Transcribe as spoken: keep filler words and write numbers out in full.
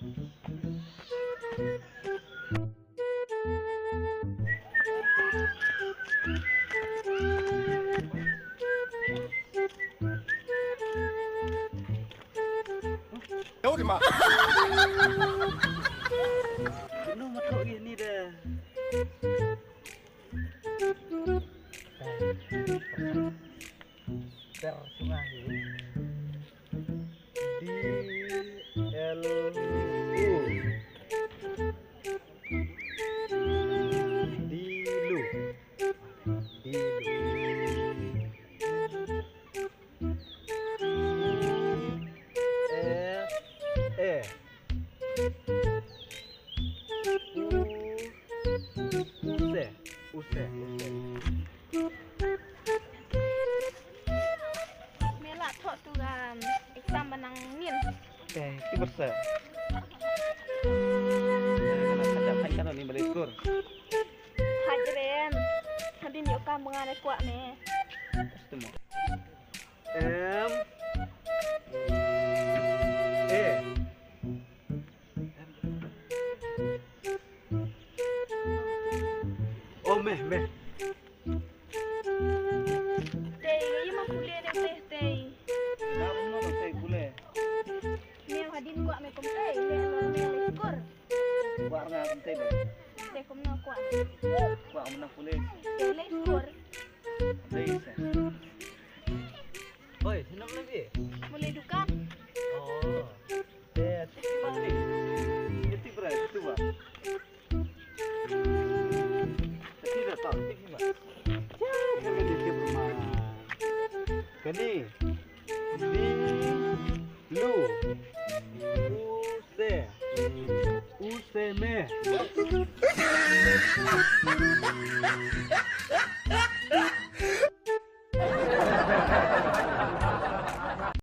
Jauh di ma. Kano ma thoh ïa ni de. Ter sungai. D L U. Dilu. Dilu. E, e. U, use, use, use. Me la thoh tu kan exam ba nang ngin. Eh, ti bersa. Kata kata ni balik kur. Hajren. Hadin yo kam ngan kwah me. Temu. M, A. Oh, meh, meh. Tei, ïa ma pule ne tei, tei. Ngam no tei pule. Ne hadin kwah me kum tei, ne no me le skur. Kwah nga kum tei be. Tei kum no kwah. Kwah kum no pule. Tei le skur. Tei se. Oi, sino mo lagi? Mo lei dukan. Oh. Eh, ti ba ni. Ti ba, ti ba. Ti da ta, ti ba. Kani, ti ba ma. Kani. Di, lu. U, se. U, se, me.